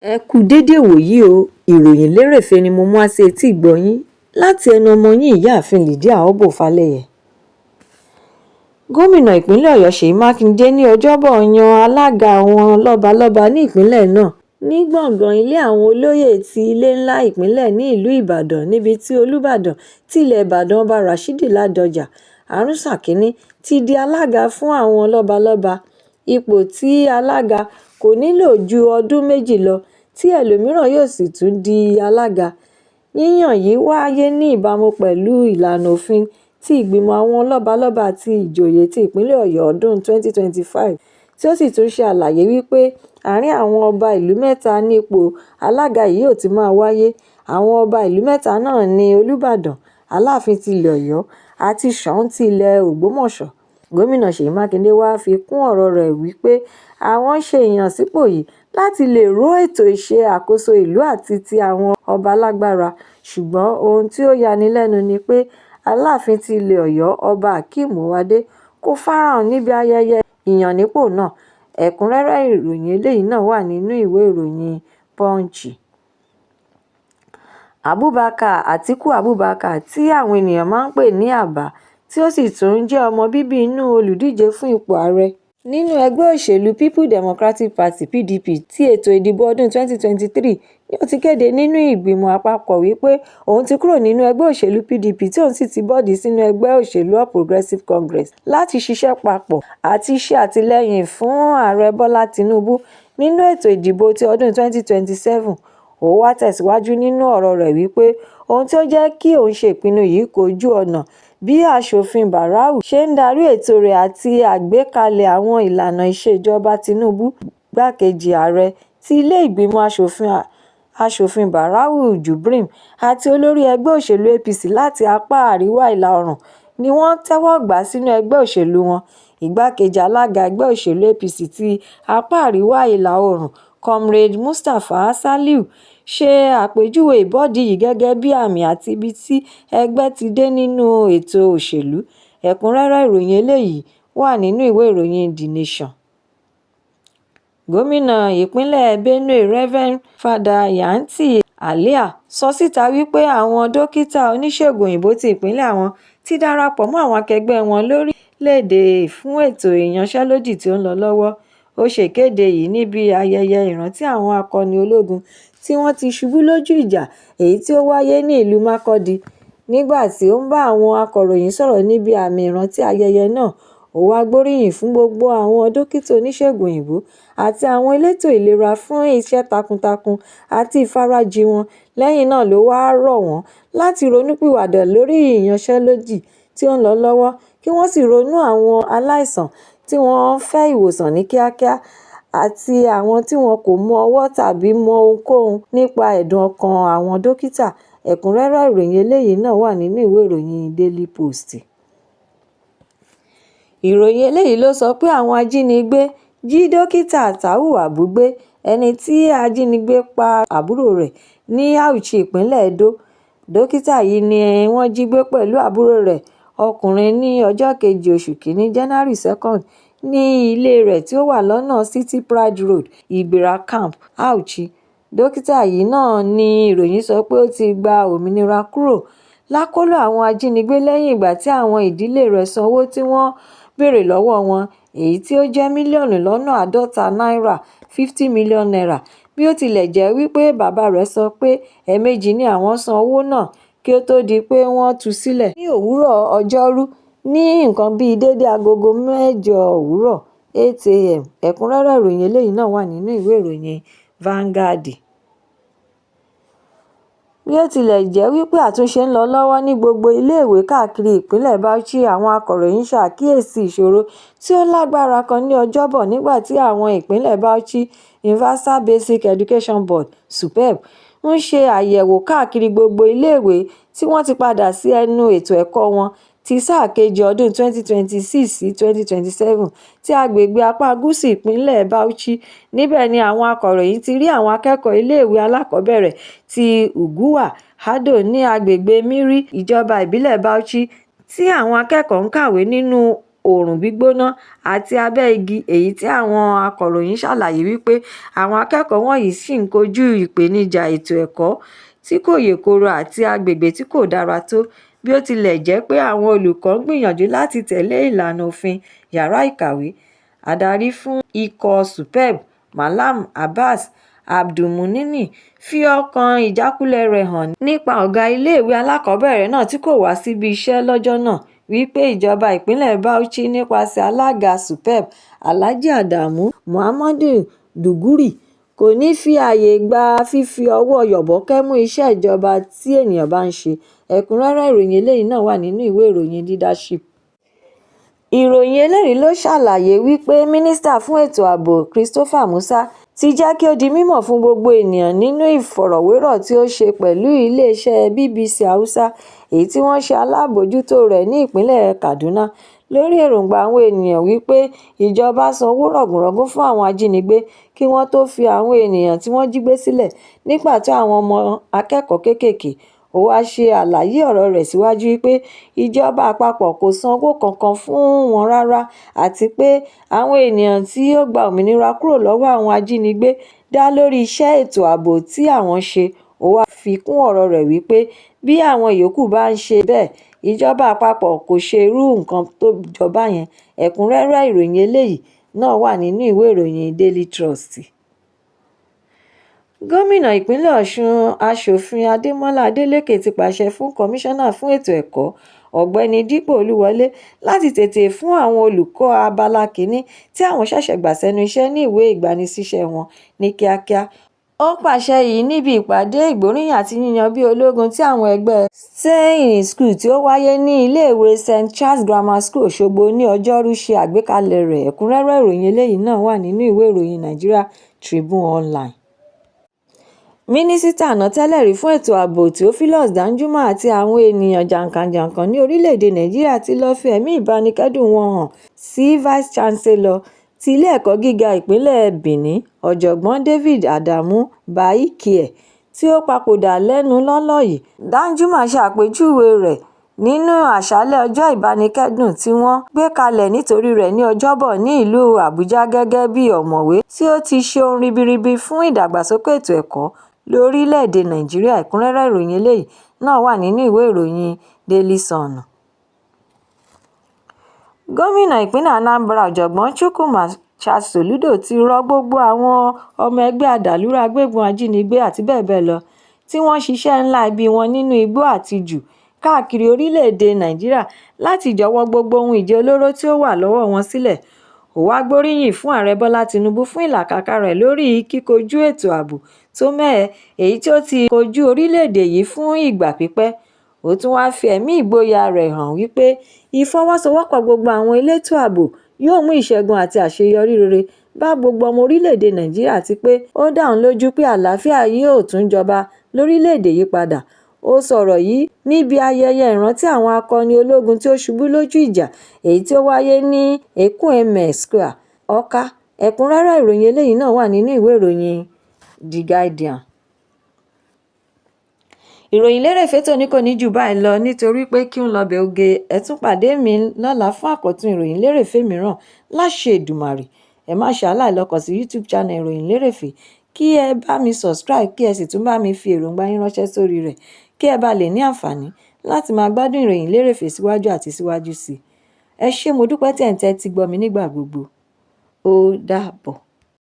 Ẹ kú dédé ìwòyí o. Ìròyìn lérèfé ni mo mú wá sí etí ìgbọ́ yín láti ẹnu ọmọ yín, Ìyáàfin Lydia Obbo Falẹyẹ. Gómìnà ìpínlẹ̀ Ọ̀yọ́ Ṣèyí Mákindè ní Ọjọ́bọ̀ yan alága àwọn lọ́balọ́ba ní ìpínlẹ̀ náà ní gbọ̀ngàn ilé àwọn olóyè ti ilé ńlá ìpínlẹ̀ ní ìlú Ìbàdàn, níbi tí Olùbàdàn ti ilẹ̀ Ìbàdàn, Ọba Rashidi Ládọjà Arusa Kínní, ti di alága fún àwọn lọ́balọ́ba, ipò tí alága kò ní lò ju ọdún 2 lọ, tí ẹlòmíràn yóò sì tún di alága. Yíyàn yìí wáyé ní ìbámu pẹ̀lú ìlànà òfin ti ìgbìmọ̀ àwọn lọ́balọ́ba àti ìjòyè ti ìpínlẹ̀ Ọ̀yọ́ ọdún 2025, tí ó sì tún ṣe àlàyé wípé àárín àwọn ọba ìlú mẹ́ta ní ipò alága yìí yóò ti máa wáyé. Àwọn ọba ìlú mẹ́ta náà ní Olùbàdàn, Aláàfin ti ilẹ̀ Ọ̀yọ́ àti Soun ti ilẹ̀ Ògbómọ̀ṣọ́. Gómìnà Ṣèyí Mákindè wàá fi kún ọ̀rọ̀ rẹ̀ wípé àwọn ṣe ìyànsípò yìí láti lè ró ètò ìṣe àkóso ìlú àti ti àwọn ọba lágbára. Ṣùgbọ́n ohun tí ó yani lẹ́nu ni pé Aláàfin ti ilẹ̀ Ọ̀yọ́, Ọba Akeem Owóadé, kò farahàn níbi ayẹyẹ ìyànnípò náà. Ẹ̀kúnrẹ́rẹ́ ìròyìn eléyìí náà wà nínú ìwé ìròyìn Punch. Abubakar Atiku Abubakar, tí àwọn ènìyàn máa ń pè ní Abba, tí ó sì tún jẹ́ ọmọ bíbí inú olùdíje fún ipò ààrẹ nínú ẹgbẹ́ òṣèlú People Democratic Party (PDP) ti ètò ìdìbò ọdún 2023, ni ó ti kéde nínú ìgbìmọ̀ àpapọ̀ wípé òun ti kúrò nínú ẹgbẹ́ òṣèlú PDP, tí òun sì ti bọ́ọ̀dì sínú ẹgbẹ́ òṣèlú All Progressives Congress láti ṣiṣẹ́ papọ̀ àti ṣe àtìlẹ́yìn fún Ààrẹ Bọ́lá Tinubu nínú ètò ìdìbò ti ọdún 2027. Ó wá tẹ̀síwájú nínú ọ̀rọ̀ rẹ̀ wípé ohun tí ó jẹ́ kí òun ṣe ìpinnu yìí kò ju ọ̀nà bí Aṣòfin Barau ṣe ń darí ètò rẹ̀ àti àgbékalẹ̀ àwọn ìlànà ìṣèjọba Tinubu. Igbákejì ààrẹ ti ilé ìgbìmọ̀ aṣòfin Barau Jibrin àti olórí ẹgbẹ́ òṣèlú APC láti apá àríwá ìlà oòrùn ni wọ́n tẹ́wọ́ gbà á sínú ẹgbẹ́ òṣèlú wọn. Igbákejì alága ẹgbẹ́ òṣèlú APC ti apá àríwá ìlà oòrùn, Comrade Mustapha Saliu, ṣe àpèjúwe ìbọ́dì yìí gẹ́gẹ́ bí àmì àti ibi tí ẹgbẹ́ ti dé nínú ètò òṣèlú. Ẹ̀kúnrẹ́rẹ́ ìròyìn eléyìí wà nínú ìwé ìròyìn The Nation. Gómìnà ìpínlẹ̀ Benue, Reverend Father Yanti Alia, sọ síta wípé àwọn dókítà oníṣègùn òyìnbó ti ìpínlẹ̀ àwọn ti darapọ̀ mọ́ àwọn akẹgbẹ́ wọn lórílẹ̀‐èdè fún ètò ìyanṣẹ́lódì tí ó ń lọ lọ́wọ́. Ó ṣe ìkéde yìí níbi ayẹyẹ ìrántí àwọn akọni ológun tí wọ́n ti ṣubú lójú ìjà, èyí tí ó wáyé ní ìlú Makurdi. Nígbà tí ó ń bá àwọn akọ̀ròyìn sọ̀rọ̀ níbi àmì ìrántí ayẹyẹ náà, ó wáá gbóríyìn fún gbogbo àwọn dókítà oníṣègùn òyìnbó àti àwọn elétò ìlera fún iṣẹ́ takuntakun àti ìfarajìn wọn. Lẹ́yìn náà ló wáá rọ̀ wọ́n láti ronúpìwàdà lórí ìyanṣẹ́lódì tí ó ń lọ lọ́wọ́, kí wọ́n sì ronú àwọn aláìsàn tí wọ́n ń fẹ́ ìwòsàn ní kíákíá àti àwọn tí wọn kò mọ ọwọ́ tàbí mọ ohunkóhun nípa ẹ̀dùn ọkàn àwọn dókítà. Ẹ̀kúnrẹ́rẹ́ ìròyìn eléyìí náà wà nínú ìwé ìròyìn Daily Post. Ìròyìn eléyìí ló sọ pé àwọn ajínigbé jí dókítà Taiwo Abu gbé, ẹni tí ajínigbé pa àbúrò rẹ̀ ní Auchi, ìpínlẹ̀ Edo. Dókítà yìí ni wọ́n jí gbé pẹ̀lú àbúrò rẹ̀ ọkùnrin ní ọjọ́ kejì oṣù kínní, January 2, ní ilé rẹ̀ tí ó wà lọ́nà City Pride Road, Igbira Camp, Auchi. Dókítà yìí náà ní ìròyìn sọ pé ó ti gba òmìnira kúrò lákọlò àwọn ajínigbé lẹ́yìn ìgbà tí àwọn ìdílé rẹ̀ san owó tí wọ́n béèrè lọ́wọ́ wọn, èyí tí ó jẹ́ mílíọ̀nù lọ́nà àádọ́ta náírà, ₦50 million. Bí ó tilẹ̀ jẹ́ wípé bàbá rẹ̀ sọ pé ẹ̀ẹ̀mejì ni àwọn san owó náà kí ó tóó di pé wọ́n tú u sílẹ̀. Ní òwúrọ̀ ọjọ́rú ní nǹkan bíi déédé aago mẹ́jọ òwúrọ̀, 8 a.m. Ẹ̀kúnrẹ́rẹ́ ìròyìn eléyìí náà wà nínú ìwé ìròyìn Vanguard. Bí ó tilẹ̀ jẹ́ wípé àtúnṣe ń lọ lọ́wọ́ ní gbogbo iléèwé káàkiri ìpínlẹ̀ Bauchi, àwọn akọ̀ròyìn ṣe àkíyèsí ìṣòro tí ó lágbára kan ní Ọjọ́bọ̀ nígbà tí àwọn ìpínlẹ̀ Bauchi Universal Basic Education Board (SUBEB) ń ṣe àyẹ̀wò káàkiri gbogbo iléèwé tí wọ́n ti padà sí ẹnu ètò ẹ̀kọ́ wọn ti sáà kejì ọdún 2026 sí 2027 ti àgbègbè apá gúúsù ìpínlẹ̀ Bauchi. Níbẹ̀ ni àwọn akọ̀ròyìn ti rí àwọn akẹ́kọ̀ọ́ iléèwé alákọ̀ọ́bẹ̀rẹ̀ ti Unguwar Ado ní agbègbè Miri, ìjọba ìbílẹ̀ Bauchi, tí àwọn akẹ́kọ̀ọ́ ń kàwé nínú oòrùn gbígbóná àti abẹ́ igi, èyí tí àwọn akọ̀ròyìn ṣàlàyé wípé àwọn akẹ́kọ̀ọ́ wọ̀nyí sì ń kojú ìpèníjà ètò ẹ̀kọ́ tí kò yèkoro àti agbègbè tí kò dára tó, bí ó tilẹ̀ jẹ́ pé àwọn olùkọ́ ń gbìyànjú láti tẹ̀lé ìlànà òfin yàrá ìkàwé. Adarí fún ikọ̀ SUPEB, Mallam Abbas Abdulmumini fi ọkàn ìjákulẹ̀ rẹ̀ hàn nípa ọ̀gá iléèwé alákọ̀ọ́bẹ̀rẹ̀ náà tí kò wá síbi iṣẹ́ lọ́jọ́ náà, wípé ìjọba ìpínlẹ̀ Bauchi nípasẹ̀ alága SUPEB, Alhaji Adamu Muhammad Duguri, kò ní fi ààyè gba fífi ọwọ́ yọ̀bọ̀kẹ́ mú iṣẹ́ ìjọba tí ènìyàn bá ń ṣe. Ẹ̀kúnrẹ́rẹ́ ìròyìn eléyìí náà wà nínú ìwé ìròyìn Leadership. Ìròyìn eléyìí ló ṣàlàyé wípé Mínísítà fún ètò ààbò Christopher Musa ti jẹ́ kí ó di mímọ̀ fún gbogbo ènìyàn nínú ìfọ̀rọ̀wérọ̀ tí ó ṣe pẹ̀lú iléeṣẹ́ BBC Hausa, èyí tí wọ́n ṣe alábòójútó rẹ̀ ní ìpínlẹ̀ Kaduna, lórí èròńgbà àwọn ènìyàn wípé ìjọba san owó rọ̀gùnrọ̀gùn fún àwọn ajínigbé kí wọ́n tó fi àwọn ènìyàn tí wọ́n jí gbé sílẹ̀, ní pàtó àwọn ọmọ akẹ́kọ̀ọ́ kéékèèké. Ó wáá ṣe àlàyé ọ̀rọ̀ rẹ̀ síwájú wípé ìjọba àpapọ̀ kò san owó kankan fún wọn rárá àti pé àwọn ènìyàn tí ó gba òmìnira kúrò lọ́wọ́ àwọn ajínigbé dá lórí iṣẹ́ ètò ààbò tí àwọn ṣe. Ó wáá fi kún ọ̀rọ̀ rẹ̀ wípé bí àwọn yòókù bá ń ṣe bẹ́ẹ̀, ìjọba àpapọ̀ kò ṣe irú nǹkan tó jọ báyẹn. Ẹ̀kúnrẹ́rẹ́ ìròyìn eléyìí náà wà nínú ìwé ìròyìn Daily Trust. Gómìnà ìpínlẹ̀ Ọ̀ṣun Aṣòfin Adémọlá Adeleke ti pàṣẹ fún Kọmíṣánná fún ètò ẹ̀kọ́, Ọ̀gbẹ́ni Dípò Olúwọlé, láti tètè fún àwọn olùkọ́ abala kìíní tí àwọn ṣẹ̀ṣẹ̀ gbà sẹ́nu iṣẹ́ ní ìwé ìgbanisíṣẹ́ wọn ní kíákíá. Ó pàṣẹ yìí níbi ìpàdé ìgbóríyìn àti yíyan bíi ológun tí àwọn ẹgbẹ́ Stay in School tí ó wáyé ní iléèwé St Charles Grammar School, Òṣogbo ní Ọjọ́rú ṣe àgbékalẹ̀ rẹ̀. Ẹ̀kúnrẹ́rẹ́ ìròyìn eléyìí náà wà nínú ìwé ìròyìn Nigeria Tribune Online. Mínísítà àná tẹ́lẹ̀rí fún ètò ààbò Theophilus Danjuma àti àwọn ènìyàn jàǹkànjàǹkàn ní orílẹ̀-èdè Nàìjíríà ti lọ́ọ́ fi ẹ̀mí ìbánikẹ́dùn wọn hàn sí Vice-Chancellor ti ilé-ẹ̀kọ́ gíga ìpínlẹ̀ Benin, Ọ̀jọ̀gbọ́n David Adamu Baikie, tí ó papòdà lẹ́nu lọ́ọ́lọ́ yìí. Danjuma ṣe àpèjúwe rẹ̀ nínú àsálẹ́ ọjọ́ ìbánikẹ́dùn tí wọ́n gbé kalẹ̀ nítorí rẹ̀ ní Ọjọ́bọ̀ ní ìlú Àbújá gẹ́gẹ́ bí ọ̀mọ̀wé tí ó ti ṣe ohun ribiribi fún ìdàgbàsókè ètò ẹ̀kọ́ lórílẹ̀-èdè Nàìjíríà. Ẹ̀kúnrẹ́rẹ́ ìròyìn eléyìí náà wà nínú ìwé ìròyìn Daily Sun. Gómìnà ìpínlẹ̀ Anambra, Ọ̀jọ̀gbọ́n Chukwuma Charles Soludo ti rọ gbogbo àwọn ọmọ ẹgbẹ́ adàlúrú agbébọn ajínigbé àti bẹ́ẹ̀ bẹ́ẹ̀ lọ tí wọ́n ń ṣiṣẹ́ ńlá ibi wọn nínú igbó àti ijù káàkiri orílẹ̀-èdè Nàìjíríà láti jọ̀wọ́ gbogbo ohun ìjà olóró tí ó wà lọ́wọ́ wọn sílẹ̀. Ó wáá gbóríyìn fún Ààrẹ Bọ́lá Tinubu fún ìlàkàkà rẹ̀ lórí kíkojú ètò ààbò tó mẹ́hẹ èyí tí ó ti kojú orílẹ̀-èdè yìí fún ìgbà pípẹ́. Ó tún wáá fi ẹ̀mí ìgboyà rẹ̀ hàn wípé ìfọwọ́sowọ́pọ̀ gbogbo àwọn elétò ààbò yóò mú ìṣẹ́gun àti àṣeyọrí rere bá gbogbo ọmọ orílẹ̀-èdè Nàìjíríà àti pé ó dá òun lójú pé àlàáfíà yóò tún jọba lórílẹ̀-èdè yìí padà. Ó sọ̀rọ̀ yìí níbi ayẹyẹ ìrántí àwọn akọni ológun tí ó ṣubú lójú ìjà èyí tí ó wáyé ní Ekwueme Square, Awka. Ẹ̀kúnrẹ́rẹ́ ìròyìn eléyìí náà wà nínú ìwé ìròyìn The Guardian. Ìròyìn lérèfé tòní kò ní jù báyìí lọ nítorí pé kí n lọ́bẹ̀ oge. Ẹ tún pàdé mi lọ́la fún àkọ́tún ìròyìn lérèfé mìíràn láṣẹ Èdùmàrè. Ẹ má ṣe aláìlọ́kàn sí YouTube channel ìròyìn lérèfé kí ẹ bá mi subscribe kí ẹ sì tún bá mi fi èròǹgbà yín ránṣẹ́ sórí rẹ̀ kí ẹ bá lè ní àǹfààní láti máa gbádùn ìròyìn lérèfé síwájú àti síwájú sí i. Ẹ ṣé, mo dúpẹ́ tí ẹ̀ ń tẹ́tí gbọ́ mi nígbà gbogbo. Ó dàbọ̀.